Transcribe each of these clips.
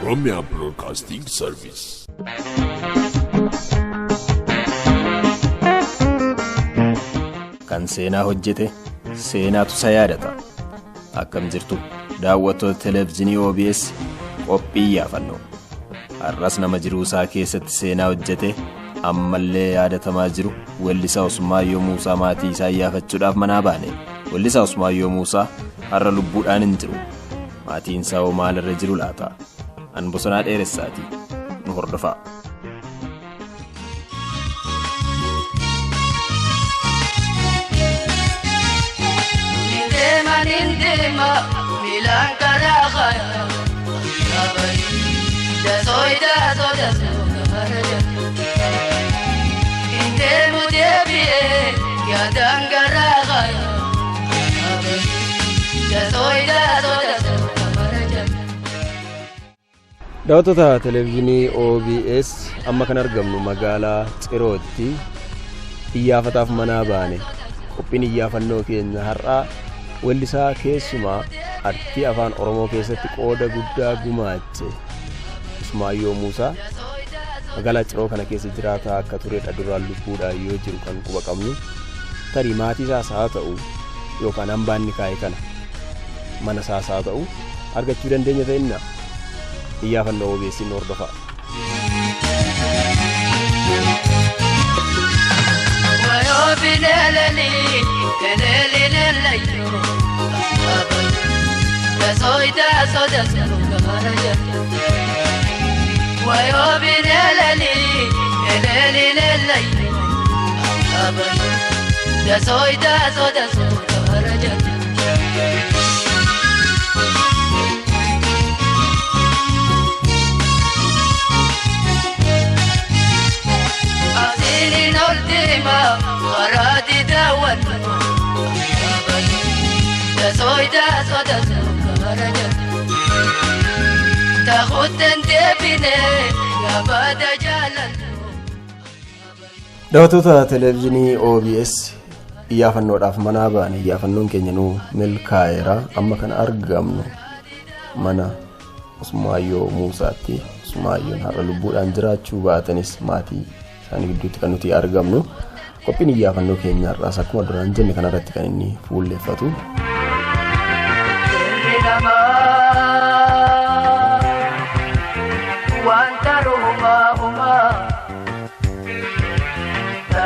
Oromia Broadcasting Service. Kan seenaa hojjete seenaatu isa yaadata. Akkam jirtu daawwattoota televezyiinii OBS qophii iyyaafannoo. Har'as nama jiruu isaa keessatti seenaa hojjete ammallee yaadatamaa jiru weellisaa Usmaayyoo Muusaa maatii isaa iyyaafachuudhaaf manaa baane. Weellisaa Usmaayyoo Muusaa har'a lubbuudhaan hin jiru. Maatiin isaa hoo maalirra jiru laata? An Bosonaa Dheeressaati. Nu hordofaa. Nindeema nindeema miilaan karaa karaa dasoo dasoo dasoo gabara Nindeemu deebi'ee yaadaan garaa karaa dasoo dasoo dasoo gabara. Daawwattoota televezyiinii OBS amma kan argamnu magaalaa Cirootti iyyaafataaf manaa baane. Qophiin iyyaafannoo keenya har'aa weellisaa keessumaa artii afaan Oromoo keessatti qooda guddaa gumaache Usmaayyoo Muusaa magaalaa Ciroo kana keessa jiraataa akka turedha duraan lubbuudhaan yoo jiru kan quba qabnu. Tarii maatii isaas haa ta'u yookaan hambaan inni kaa'e kana mana isaas haa ta'u argachuu dandeenya ta'inna iyyaafannoo OBS nu hordofaa. Wayoo bineeleli eleeli leelayyoo dasoo dasoo dasoo gabara Wayoo bineeleli eleeli leelayyoo dasoo dasoo dasoo gabara. Asiin ol deema karaa daawwatu dasoo dasoo dasoo gabara Tahuuteen deebinee yaabada jaalattu. Daawwattoota televezyiinii OBS iyyaafannoodhaaf manaa baane iyyaafannoon keenya nu milkaa'eera. Amma kan argamnu mana Usmaayyoo Muusaatti. Usmaayyoon har'a lubbuudhaan jiraachuu baatanis maatii isaanii gidduutti kan nuti argamnu. Qophiin iyyaafannoo keenya har'aas akkuma duraan jenne kanarratti kan inni fuulleffatu. Sirri namaa wanta ruhumaa humaa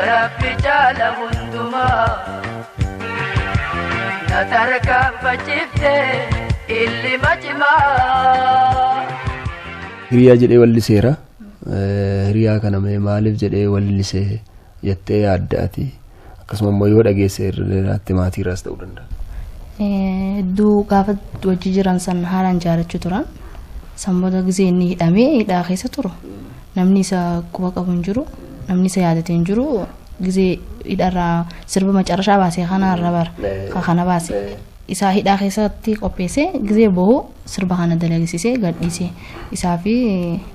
Rabbi jaala hundumaa na tarkaanfachiifte illima cimaa. Hiriyaa jedhee walliseera. Hiriyaa kana mee maaliif jedhee wallisee jettee yaadda ati? Akkasuma immoo yoo dhageesse irra dheeraatti maatii irraas ta'uu danda'a. Hedduu gaafa wajji jiran san haalaan jaalachuu turan. San booda gisee inni hidhamee hidhaa keessa turu namni isa quba qabu hin jiru, namni isa yaadate hin jiru. Gisee hidharraa sirba macarrashaa baasee kana irra bara ka kana baase isaa hidhaa keessatti qopheessee gisee bahu sirba kana dalagisisee gadhiise. Isaa fi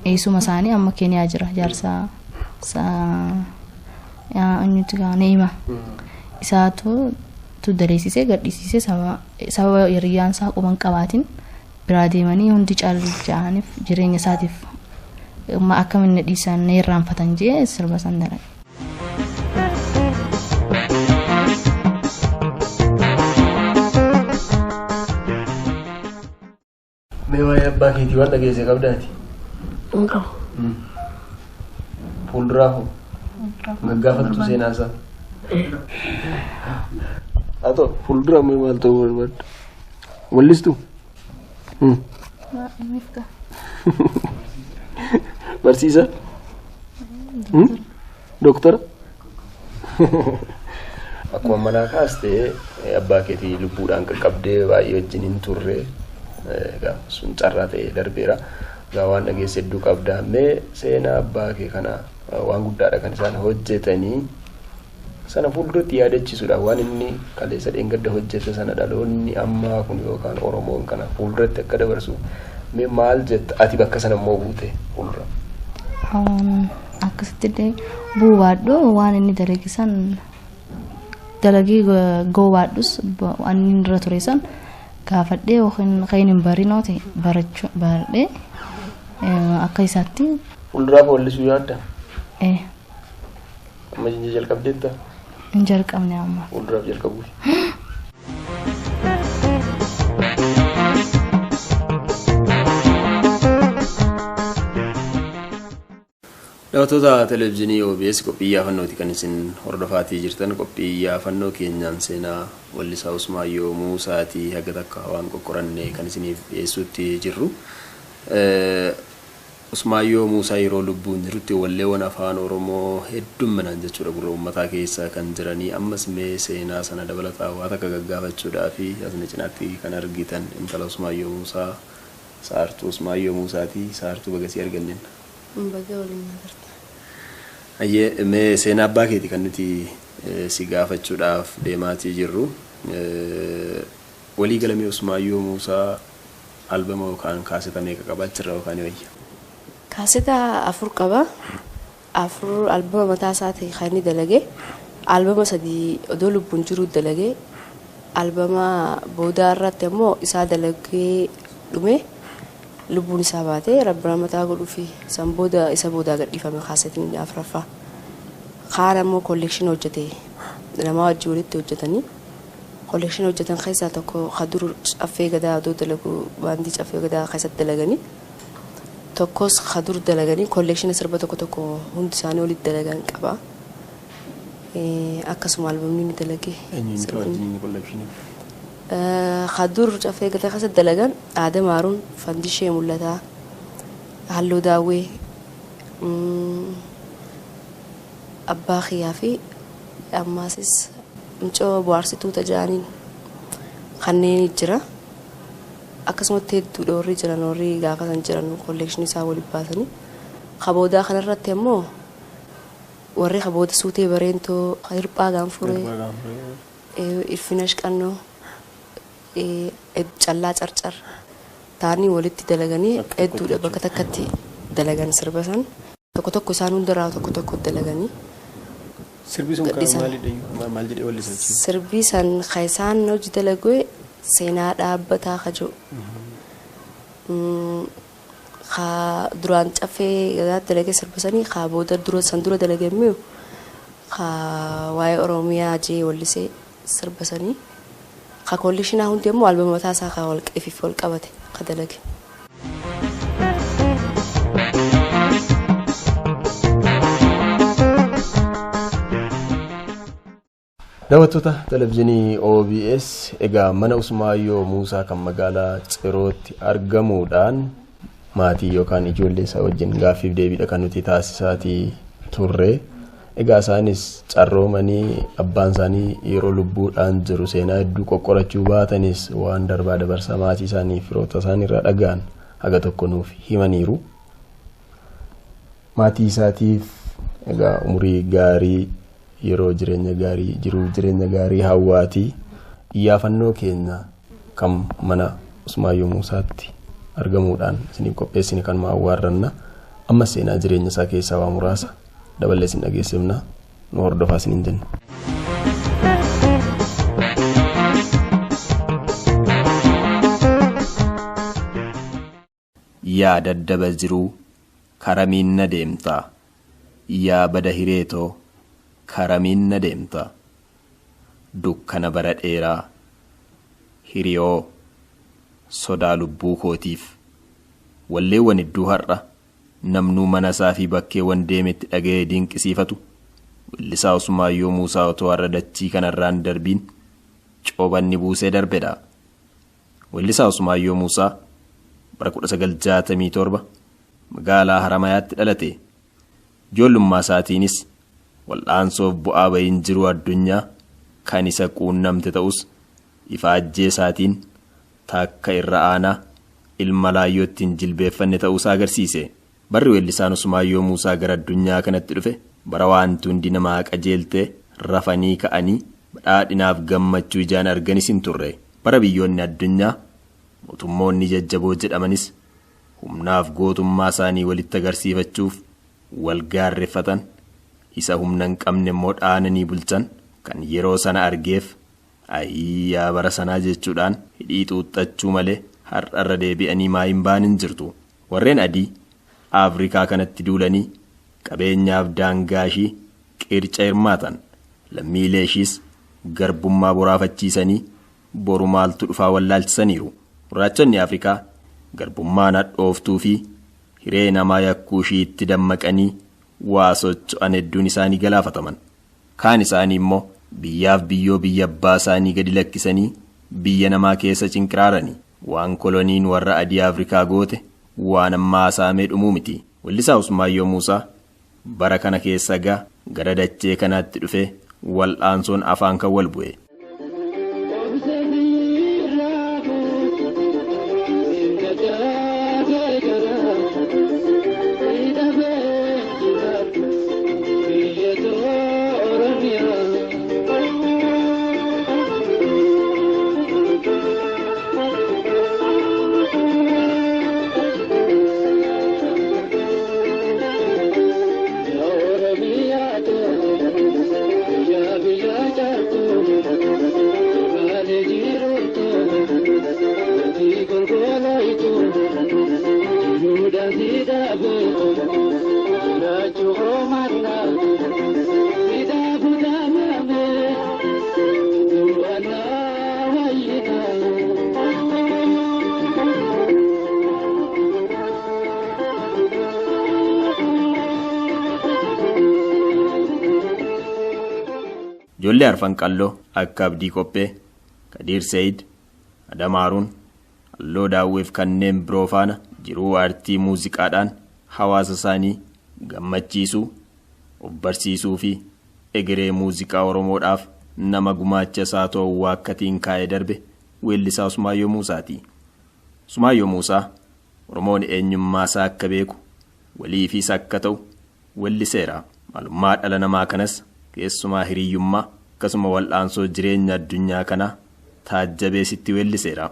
eessuma isaanii amma Keeniyaa jira jaarsa eenyutti kaa Neeyima isaatu tu daleessisee gadhiisisee sababa hiriyyaan isaa quba hin qabaatin biraa deemanii hundi cal ja'aniif jireenya isaatiif amma akkamiin na dhiisan na irraanfatan jee sirba san dalage. Mee waa'ee abbaa keetii waan dhageesse qabdaati? Hin qabu. Fuulduraaf hoo? Gaggaafattu seenaa isaa? Haa ta'u fuuldura mee maal ta'uu barbaadda? Wallistuu? Barsiisaa? Dooktara? Akkuma manaa kaaste abbaa keetii lubbuudhaan qaqqabdee baay'ee wajjin hin turre. Egaa sun carraa ta'ee darbeera. Egaa waan dhageesse hedduu qabda. Mee seenaa abbaa kee kana waan guddaadha kan isaan hojjetanii sana fuulduratti yaadachiisuudhaaf waan inni kaleessa dheengadda hojjete sana dhaloonni ammaa kun yookaan Oromoon kana fuulduratti akka dabarsu mee maal jetta ati bakka sana immoo buute fuuldura? Akkasitti illee bu'uu baadhu waan inni dalage san dalagee ga'uu baadhus waan inni irra ture san gaafadhee yookiin kan hin barinoo ta'e barachuu baradhee Akka isaatti. Fuulduraaf weellisuu yaadda? Ee. Amma jalqabdeetta? Hin jalqabne amma. Fuulduraaf jalqabuuf. Daawwattoota televezyiinii OBS qophii iyyaafannooti kan isin hordofaatii jirtan. Qophii iyyaafannoo keenyaan seenaa weellisaa Usmaayyoo Muusaatii haga takka waan qoqqoranne kan isiniif dhiyeessuutti jirru. Usmaayyoo Muusaa yeroo lubbuun jirutti walleewwan afaan Oromoo heddumminaan jechuudha gurra uummataa keessa kan jiranii ammas mee seenaa sana dabalataa waa takka gaggaafachuudhaa fi asni cinaatti kan argitan intala Usmaayyoo Muusaa Saartuu Usmaayyoo Muusaatii. Saartuu bagasii arganneen. Baga waliin agarta. Ayyee, mee seenaa abbaa keeti kan nuti si gaafachuudhaaf deemaatii jirru. Walii galamee Usmaayyoo Muusaa albama yookaan kaaseta meeqa qaba achirra yookaan wayya? Kaaseta 4 qaba. 4 albama mataa isaa ta'e kan inni dalage. Albama 3 odoo lubbuun jiru dalage. Albama boodaa irratti ammoo isaa dalagee dhume. Lubbuun isaa baatee rabbi mataa godhuu fi san booda isa boodaa gadhiifame kaasetiin 4ffaa. Kaan ammoo kollekshinii hojjete namaa wajjin walitti hojjetanii. Kollekshinii hojjetan keessaa tokko Kadur Caffee Gadaa odoo dalagu baandii Caffee Gadaa keessatti dalaganii. Tokkos Kadur dalaganii kollekshinii sirba tokko tokko hundi isaanii walitti dalagan qaba. Akkasuma albamni ni dalage. Eenyuun wajjin kollekshinii? Kadur Caffee Gadaa keessatti dalagan Aadam Haaruun, Fandishee Mul'ataa, Halluu Daawwee, Abbaa Kiyyaa fi ammaasis Mucoo Bohaarsituu Tajaaniin kanneen jira. Akkasumatti hedduudha warri jiran warri gaafa san jiran kollekshinii isaa waliin baasanii. Kaboodaa kanarratti ammoo warri kabooda Suutee Bareentoo, Hirphaa Gaanfuree, Ilfinash Qannoo, Callaa Carcar ta'anii walitti dalaganii hedduudha bakka takkatti dalagan sirba san. Tokko tokko isaan hundarraa tokko tokko dalaganii. Sirbi sun kan maalidha? Maal jedhee weellisa? Sirbi san kan isaan hojii dalagee seenaa dhaabbataa kajoo. Ka duraan Caffee Gadaa dalagee sirba sanii ka booda dura san dura dalagee immoo ka waa'ee Oromiyaa jee weellisee sirba sanii. Ka kollekshinaa hundi immoo albama mataa isaa ka wal ifiif wal qabate ka dalage. Daawwattoota televezyiinii OBS egaa mana Usmaayyoo Muusaa kan magaalaa Cirootti argamuudhaan maatii yookaan ijoollee isaa wajjin gaaffiif deebiidha kan nuti taasisaatii turre. Egaa isaanis carroomanii abbaan isaanii yeroo lubbuudhaan jiru seenaa hedduu qoqqorachuu baatanis waan darbaa dabarsa maatii isaanii firoota isaanii irraa dhaga'an haga tokko nuuf himaniiru. Maatii isaatiif egaa umurii gaarii yeroo jireenya gaarii jiruuf jireenya gaarii hawaatii iyyaafannoo keenya kan mana Usmaayyoo Muusaatti argamuudhaan isiniif qopheessine kan awwaarranna. Ammas seenaa jireenya isaa keessaa waa muraasa daballee isin dhageessifna nu hordofaa isiniin jenna. Yaa daddaba jiruu karamiin na deemta, yaa bada hireetoo karamiin na deemta, dukkana bara dheeraa hiriyoo sodaa lubbuu kootiif walleewwan hedduu har'a namnuu mana isaa fi bakkeewwan deemetti dhaga'ee dinqisiifatu weellisaa Usmaayyoo Muusaa otoo har'a dachii kanarraan darbiin coobanni buusee darbedha. Weellisaa Usmaayyoo Muusaa bara 1967 magaalaa Haramayaatti dhalate. Ijoollummaa isaatiinis wal'aansoof bu'aa bahiin jiru addunyaa kan isa quunnamte ta'us ifaajjee isaatiin takka irra aanaa ilma laayyootti hin jilbeeffanne ta'uusaa agarsiise. Barri weellisaan Usmaayyoo Muusaa gara addunyaa kanatti dhufe bara waanti hundi namaa qajeeltee rafanii ka'anii badhaadhinaaf gammachuu ijaan arganis hin turre. Bara biyyoonni addunyaa mootummoonni jajjaboo jedhamanis humnaaf gootummaa isaanii walitti agarsiifachuuf wal gaarreffatan isa humna hin qabne immoo dhaananii bulchan kan yeroo sana argeef ayii yaa bara sanaa jechuudhaan hidhii xuuxxachuu malee har'arra deebi'anii maa hin baan hin jirtu. Warreen adii Afrikaa kanatti duulanii qabeenyaaf daangaa ishii qirca hirmaatan. Lammiilee ishiis garbummaa boraafachiisanii boru maaltu dhufaa wallaalchisaniiru. Gurraachonni Afrikaa garbummaan hadhooftuu fi hiree namaa yakkuu ishiitti dammaqanii waa socho'an hedduun isaanii galaafataman. Kaan isaanii immoo biyyaaf biyyoo biyya abbaa isaanii gadi lakkisanii biyya namaa keessa cinqiraarani. Waan koloniin warra adii Afrikaa goote waan ammaa haasa'amee dhumuu miti. Weellisaa Usmaayyoo Muusaa bara kana keessa gara dachee kanaatti dhufee wal'aansoon afaan kan wal bu'e. Ijoollee arfan qalloo akka Abdii Qophee, Kadiir Seyid, Adam Haaruun, Halloo Daawweef kanneen biroo faana jiruu aartii muuziqaadhaan hawaasa isaanii gammachiisuu, of barsiisuu fi egeree muuziqaa Oromoodhaaf nama gumaacha isaa ta'uu waakkatiin kaa'ee darbe weellisaa Usmaayyoo Muusaati. Usmaayyoo Muusaa Oromoon eenyummaa isaa akka beeku, waliifis akka ta'u weelliseera. Maalummaa dhala namaa kanas keessumaa hiriyyummaa akkasuma wal'aansoo jireenya addunyaa kanaa taajjabeesitti weelliseera.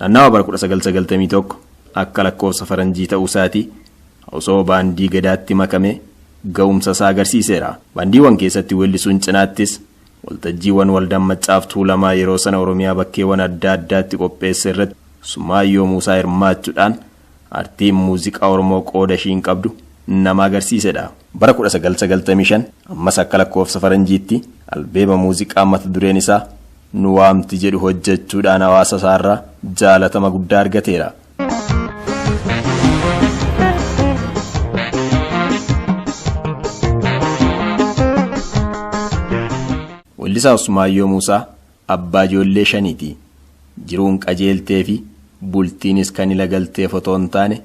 Naannawa bara 1991 akka lakkoofsa faranjii ta'uu isaatii osoo baandii gadaatti makame ga'umsa isaa agarsiiseera. Baandiiwwan keessatti weellisuun cinaattis waltajjiiwwan waldaan Maccaaf Tuulamaa yeroo sana Oromiyaa bakkeewwan adda addaatti qopheesse irratti Usmaayyoo Muusaa hirmaachuudhaan aartiin muuziqaa Oromoo qooda ishiin qabdu nama agarsiisedha. Bara 1995 ammas akka lakkoofsa faranjiitti albeema muuziqaa mata dureen isaa nu waamti jedhu hojjechuudhaan hawaasa isaarraa jaalatama guddaa argateera. Weellisaa Usmaayyoo Muusaa abbaa ijoollee shaniiti. Jiruun qajeeltee fi bultiinis kan ila galteef otoo hin taane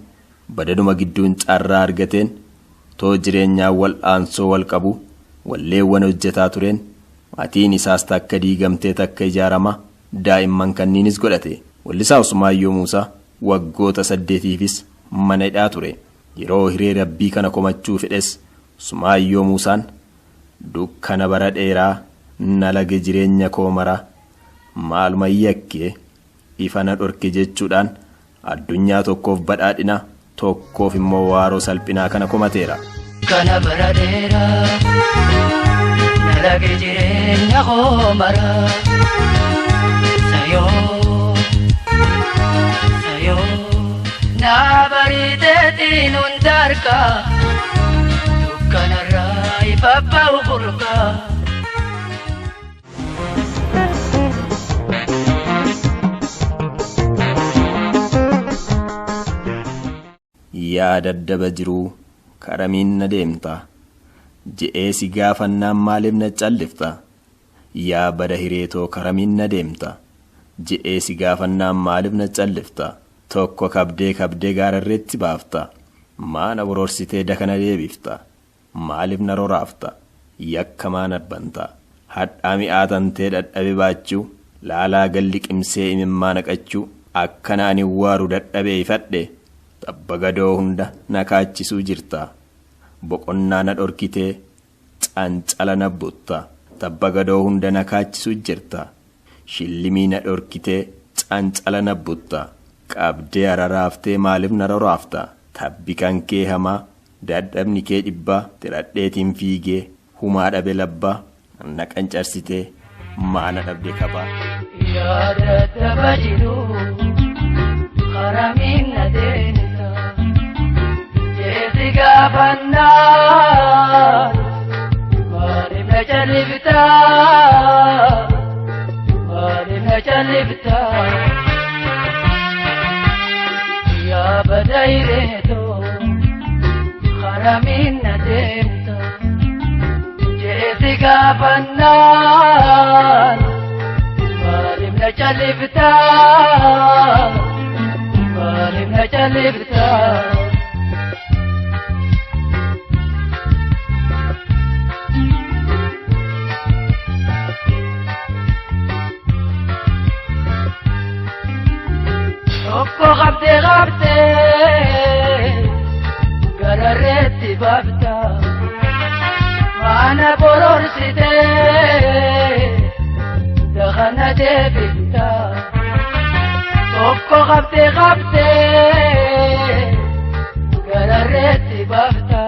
badaduma gidduun carraa argateen too jireenyaan wal'aansoo wal qabu walleewwan hojjetaa tureen maatiin isaas takka diigamtee takka ijaaramaa daa'imman kanniinis godhate. Weellisaa Usmaayyoo Muusaa waggoota 8fis mana hidhaa ture. Yeroo hiree rabbii kana komachuu fedhes Usmaayyoo Muusaan dukkana bara dheeraa na lage jireenya koo maraa maaluma yakkee ifa na dhorke jechuudhaan addunyaa tokkoof badhaadhina tokkoof immoo waaroo salphinaa kana komateera. Kana bara dheeraa na lage jireenya koo maraa sayoo sayoo na bariiteetiin hundarka dukkanarraa ifa ba'u burqaa. Yaa daddaba jiruu karamiin na deemta je'ee si gaafannaan maaliif na callifta? Yaa bada hireetoo karamiin na deemta je'ee si gaafannaan maaliif na callifta? Tokko kabdee kabdee gaararreetti baafta, maana boroorsitee dakana deebifta, maaliif na roraafta, yakka maan abbanta, hadhaa mi'aa tantee dadhabe baachuu, laalaa galli qimsee imimmaa naqachuu, akkana ani waaru dadhabee ifadhe, tabba gadoo hunda na kaachisuu jirta, boqonnaa na dhorkitee Cancala na butta. Tabba gadoo hunda na kaachisu jirta. Shillimii na dhorkitee cancala na butta. Qabdee araraaftee maaliif na roraafta? Tabbi kan kee hamaa, dadhabni kee dhibbaa, tiradheetiin fiigee, humaa dhabe labbaa, na qancarsitee, maana dhabde kabaa. Yaada daba jiru karamiin na deemta jeesi gaafannaa maaliif na callifta maaliif na callifta yaa badayreeto karamiin na deemta jeesi gaafannaa. Maaliif na callifta? Maaliif na callifta? Tokko qabdee qabdee gararreetti baafta maana bororsitee. Dakhana deebifta tokko qabdee qabdee gararreetti baafta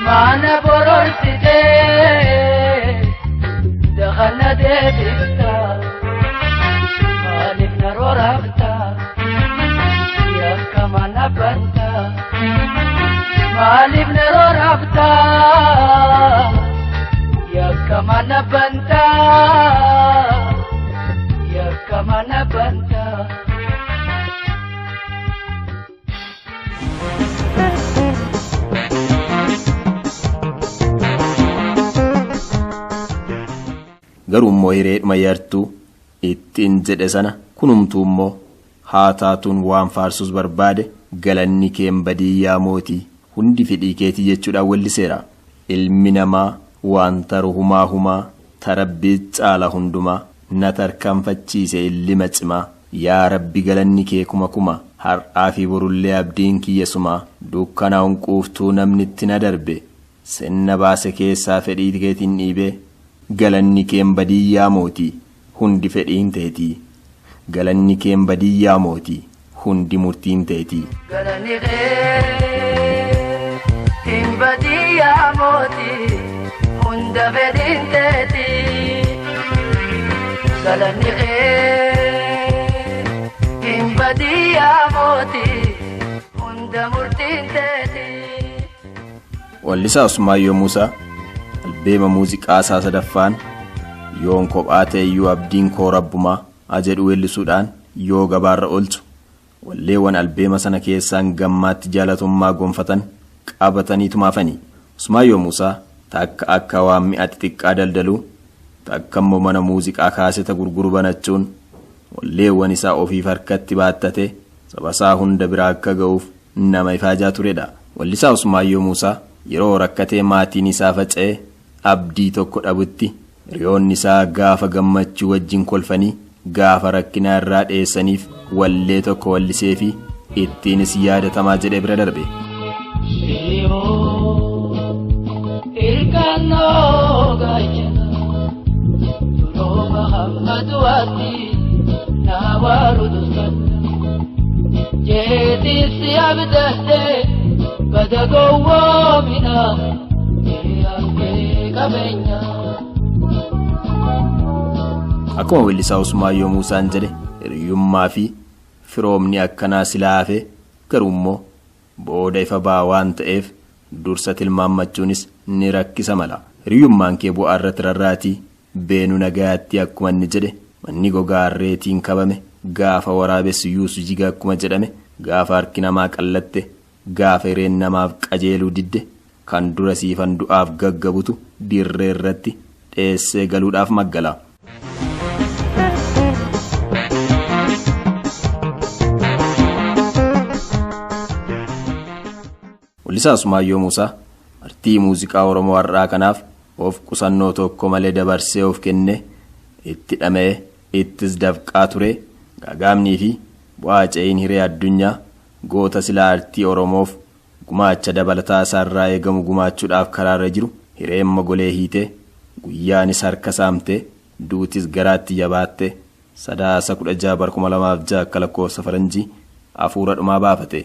maana bororsitee dakhana deebifta maaliif na roraafta yakka mana banta maaliif na roraafta. Yakka mana banta, yakka mana banta. Garuu immoo hireedhuma yartuu ittiin jedhe sana kunumtuu immoo haa taatuun waan faarsus barbaade galanni keen badiyyaa mootii hundi fedhii keetii jechuudhaan welliseera. Ilmi namaa waan taru humaa humaa tarabbii caala hundumaa na tarkaanfachiise illima cimaa yaa rabbi galanni kee kuma kuma har'aa fi borullee abdiin kiyya sumaa dukkana hunquuftuu namni itti na darbe sinna baase keessaa fedhii keetiin dhiibee galanni keen badiyyaa mootii hundi fedhiin teetii galanni keen badiyyaa mootii hundi murtiin teetii. Galanni kee hin badiyyaa mootii hunda fedhiin teetii. Galanni kee hin badiyyaa mootii hunda murtiin teetii. Wallisaa Usmaayyoo Muusaa albeema muuziqaa isaa sadaffaan yoon kophaa ta'e iyyuu abdiin koo rabbumaa jedhu weellisuudhaan yoo gabaarra oolchu walleewwan albeema sana keessaan gammaatti jaalatummaa gonfatan qabatanii tumaafani. Usmaayyoo Muusaa takka akka waan mi'a xixiqqaa daldaluu takka immoo mana muuziqaa kaaseta gurguru banachuun walleewwan isaa ofiif harkatti baattate sabasaa hunda bira akka ga'uuf nama ifaajaa turedha. Wallisaa Usmaayyoo Muusaa yeroo rakkatee maatiin isaa faca'ee abdii tokko dhabutti hiriyoonni isaa gaafa gammachuu wajjin kolfanii gaafa rakkinaa irraa dheessaniif wallee tokko wallisee fi ittiinis yaadatamaa jedhee bira darbe. Irkaannoo gaachana durooma hamma du'aatti na waaru dubbadha. Jeetii si abdatte bada gowwoomina hiriyaan kee qabeenya. Akkuma weellisaa Usmaayyoo Muusaan jedhe hiriyummaa fi firoomni akkanaa silaa hafe garuu immoo booda ifa ba'aa waan ta'eef dursa tilmaammachuunis ni rakkisa mala. Hiriyummaan kee bu'aa irratti rarraatii beenu nagayaatti akkuma inni jedhe manni gogaa harreetiin qabame gaafa waraabessi yuusu jiga akkuma jedhame gaafa harki namaa qallatte gaafa hireen namaaf qajeeluu didde kan dura siifan du'aaf gaggabutu dirree irratti dheessee galuudhaaf maggala. Wallisaa Usmaayyoo Muusaa artii muuziqaa Oromoo har'aa kanaaf of qusannoo tokko malee dabarsee of kenne itti dhama'ee ittis dafqaa ture gaagaamnii fi bu'aa ce'iin hiree addunyaa goota silaa artii Oromoof gumaacha dabalataa isaarraa eegamu gumaachuudhaaf karaarra jiru Hireen mogolee hiite, guyyaanis harka saamte, duutis garaatti jabaatte, Sadaasa 16 bara 2006 akka lakkoofsa faranjii hafuura dhumaa baafate.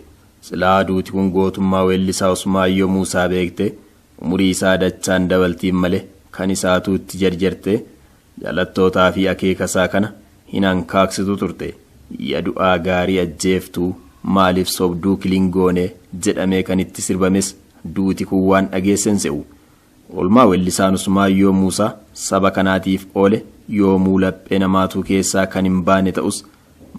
Silaa duuti kun gootummaa weellisaa Usmaayyoo Muusaa beekte, umurii isaa dachaan dabaltiin malee kan isaatuu itti jarjarte, jaalattootaa fi akeeka isaa kana hin hankaaksitu turte. Ya du'aa gaarii ajjeeftuu, maaliif sobduu kilingoone jedhamee kan itti sirbames duuti kun waan dhageesse hin se'u. Oolmaa wellisaan Usmaayyoo Muusaa saba kanaatiif oole yoomuu laphee namaatuu keessaa kan hin baane ta'us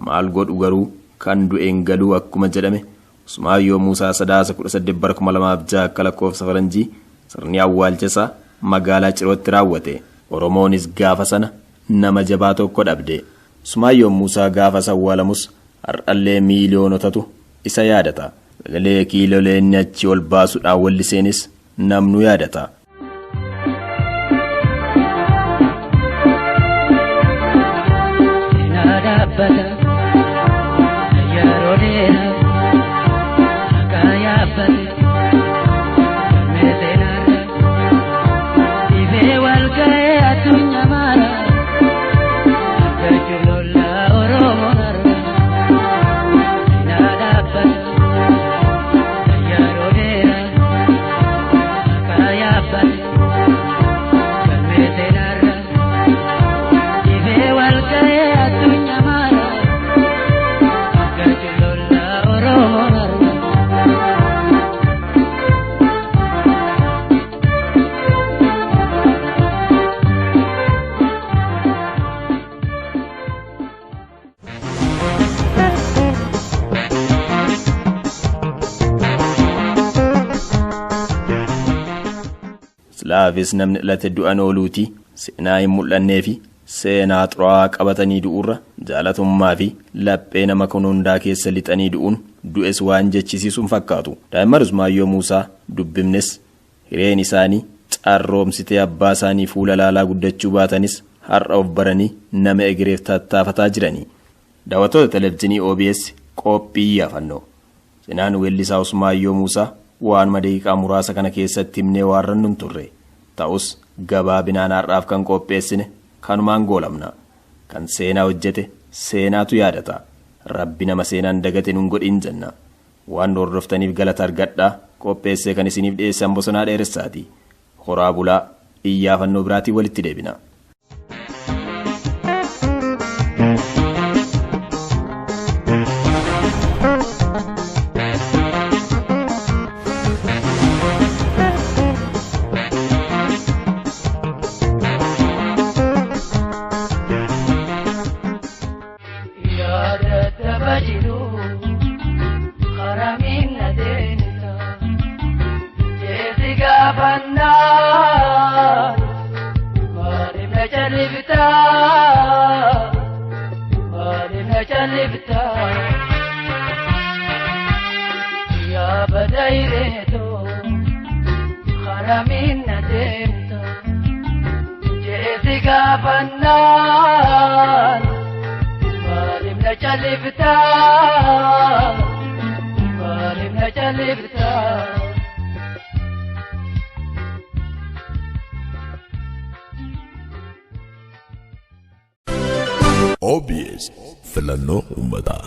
maal godhu garuu kan du'e hin galuu akkuma jedhame Usmaayyoo Muusaa Sadaasa 18 bara 2006 akka lakkoofsa faranjii sirni awwaalcha isaa magaalaa Cirootti raawwate. Oromoonis gaafa sana nama jabaa tokko dhabde. Usmaayyoon Muusaa gaafas awwaalamus har'allee miiliyoonotatu isa yaadata. Sagalee kiilolee inni achii ol baasuudhaan welliseenis namnuu yaadata. Seenaa dhaabbata yeroo dheeraa ragaa yaabbate galmee seenaarra dhibee wal ga'ee addunyaa maara argachuuf lolla Oromoon har'a. Seenaa dhaabbata yeroo dheeraa ragaa yaabbate galmee seenaarra dhibee wal ga'ee addunyaa maara argachuuf lolla Oromoon har'a. Silaafis namni dhalate du'an ooluuti seenaa hin mul'annee fi seenaa xuraawaa qabatanii du'urra jaalatummaa fi laphee nama kun hundaa keessa lixanii du'uun du'es waan jechisiisu hin fakkaatu. Daa'imman Usmaayyoo Muusaa dubbifnes hireen isaanii carroomsitee abbaa isaanii fuula laalaa guddachuu baatanis har'a of baranii nama egereef tattaafataa jirani. Daawwattoota televizyiinii OBS qophii iyyaafannoo. Seenaan weellisaa Usmaayyoo Muusaa waanuma daqiiqaa muraasa kana keessatti himnee waan rannu hin turre. Ta'us gabaabinaan har'aaf kan qopheessine kanumaan goolamna. Kan seenaa hojjete seenaatu yaadata. Rabbi nama seenaan dagate nun godhin jenna. Waan nu hordoftaniif galata argadhaa qopheessee kan isiniif dhiyeessan Bosonaa Dheeressaati. Horaa bulaa iyyaafannoo biraatiin walitti deebina. Yaada bajiru karamiin na deemta jeesi gaafannaa maaliif na callifta maaliif na callifta yaa badayreeto karamiin na deemta jeesi gaafannaa. Maaliif na callifta? Maaliif na callifta? OBS filannoo uummataa.